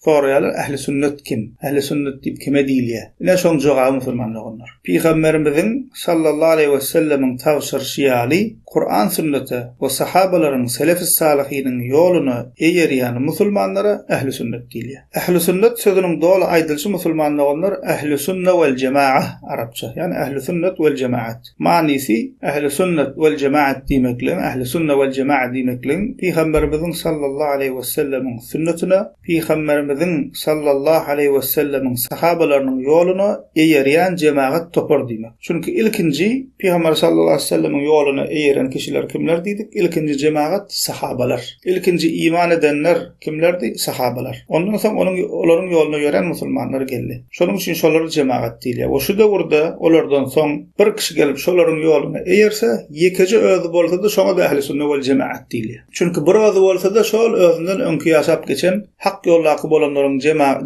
Soraýarlar, Ähli sünnet kim? Ähli sünnet diýip kime diýilýär? Ine şoň jogaby musulman doganlar. Pygamberimiziň sallallahu aleýhi wesellemiň tabşyryşy ýaly Kuran sünnete we sahabalaryň selefis-salyhynyň ýoluna eýerýän musulmanlara ähli sünnet diýilýär. Ähli sünnet sözüniň doly aýdylyşy musulman doganlar ähli sünne wel jemaah arapça, ýagny ähli sünnet wel jemaat. Manysy, Ähli sünnet wel jemaat diýmekligiň, ähli sünne wel jemaat diýmekligiň Pygamberimiziň sallallahu aleýhi wesellemiň sünnetine, Pygamberimiziň sallallahu aleýhi wesellemiň sahabalarynyň ýoluna eýerýän jemagat topar diýmek. Çünki ilkinji Pygamber sallallahu aleýhi wesellemiň ýoluna eýeren kişiler kimler diýdik? Ilkinji jemagat sahabalar. Ilkinji iman edenler kimlerdi? Sahabalar. Ondan soň onuň olaryň ýoluna ýörän musulmanlar geldi. Şonuň üçin şolara jemagat diýilýär. We şu döwürde olardan soň bir kişi gelip şolaryň ýoluna eýerse, ýekeje özi bolsa-da şoňa-da ähli sünne wel jemaat diýilýär. Çünki bir özi bolsa-da şol özünden öňki ýaşap geçen hak ýoldaky bolanlaryň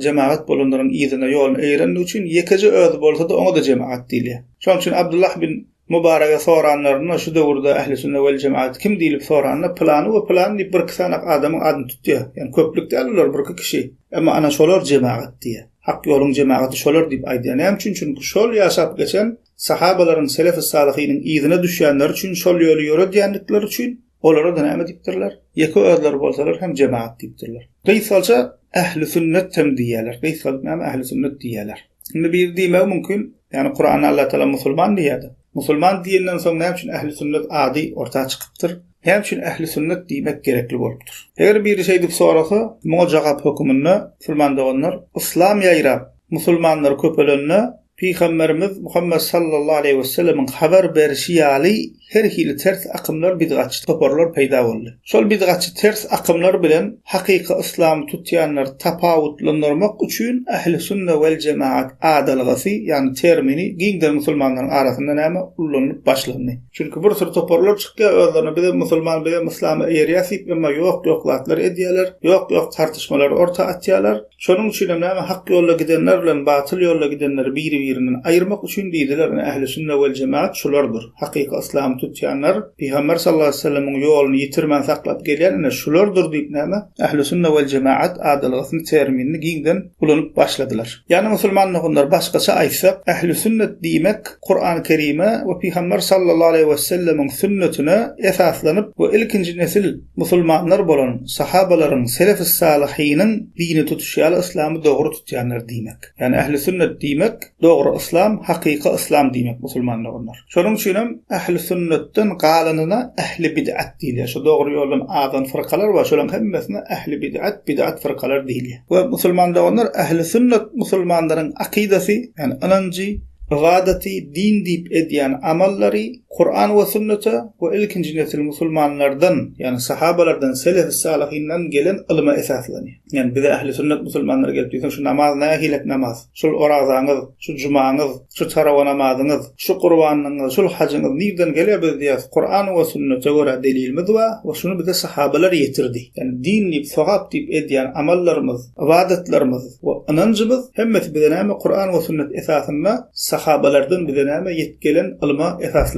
jemagat bolanlaryň yzyna ýoluna eýerendigi üçin ýekeje özi bolsa-da oňa-da jemagat diýilýär. Şonuň üçin Abdullah bin Mubarege soranlarynda şu döwürde ähli sünne wel jemaat kim diýlip soranda pylany we pylany diýip birki sanak adamyň adyny tutýar. Ýagny köplük däl olar birki kişi. Emma ana şolar jemagat diýýär. Hak ýoluň jemagaty şolar diýip aýdýar. Näme üçin? Çünki şol ýaşap geçen sahabalaryň selefi salyhynyň yzyna düşýänleri üçin şol ýoly ýöredýändikleri üçin olara-da näme diýipdirler? Ýeke özleri bolsalar hem jemagat diýipdirler. Gysgalça ähli sünnet hem diýýärler. Gysgalyp näme ähli sünnet diýýärler. Indi biri diýmegi mümkin, ýagny Kuranda Allah Taala musulman diýýärdi. Musulman diýenden soň näme üçin ähli sünnet ady orta çykypdyr? Näme üçin ähli sünnet diýmek gerekli bolupdyr? Eger biri şeýdip sorasa, muňa jogap höküminde, musulman doganlar, yslam ýaýrap, musulmanlar köpelende, Pygamberimiz Muhammet sallallahu aleýhi wesellemiň habar berişi ýaly her hili ters akymlar, bidgatçy toparlar peýda boldy. Şol bidgatçy ters akymlar bilen hakyky yslamy tutýanlary tapawutlandyrmak üçin ähli sünne wel jemaat adalgasy, ýagny termini giňden musulmanlaryň arasynda näme ullanylyp başlandy. Çünki bir sürü toparlar çykýar özlerine bizem musulman, bizem yslama eýerýäs diýip, emma ýok-ýok zatlar edýärler, ýok-ýok tartyşmalary orta atýarlar. Şonuň üçinem näme hak ýolda gidenler bilen batyl ýolda gidenleri biri-birinden aýyrmak üçin diýdiler ine ähli sünne wel jemaat şulardyr. Hakyky yslamy tutýanlar Pygamber sallallahu aleýhi we sellemiň ýoluny ýitirmän saklap gelýän ine şulardyr diýip näme ähli sünne wel jemaat adalgasyny terminini giňden ulanyp başladylar. Ýagny musulman doganlar başgaça aýtsak ähli sünnet diýmek Kurany Kerime we Pygamber sallallahu aleýhi we sellemiň sünnetine esaslanyp we ilkinji nesil Musulmanlar bolan sahabalaryň selef-i-salyhynyň dini tutuşy ýaly yslamy dogry tutýanlar diýmek. Ýagny ähli-sünnet diýmek, dogry yslam, hakyky yslam diýmek musulman doganlar. Şonuň üçinem ähli-sünnetden galanyna ähli-bid'at diýilýär. Şu dogry ýoldan azan fyrkalar bar, şolaryň hemmesine ähli-bid'at, bid'at fyrkalar diýilýär. We musulman doganlar ähli-sünnet musulmanlaryň akydasy, ýagny ynanjy, ybadaty, din diýip edýän amallary, Kuran we sünnete we ilkinji nesil musulmanlardan, ýagny sahabalardan, selefi-salyhyndan gelen ylyma esaslanýar. Ýagny bize ähli sünnet musulmanlar gelip diýseň şu namaz nähilek namaz? Şul orazaňyz, şu jumaňyz, şu tarawa namazyňyz, şu gurbanlygyňyz, şul hajyňyz nirden gelýär biz diýýäs Kuran we sünnete görä delilimiz bar we şuny bize sahabalar ýetirdi. Ýagny din diýip sogap diýip edýän amallarymyz, ybadatlarymyz we ynanjymyz hemmesi bize näme Kuran we sünnet esasynda sahabalardan bize näme ýet gelen ylma esaslanýar.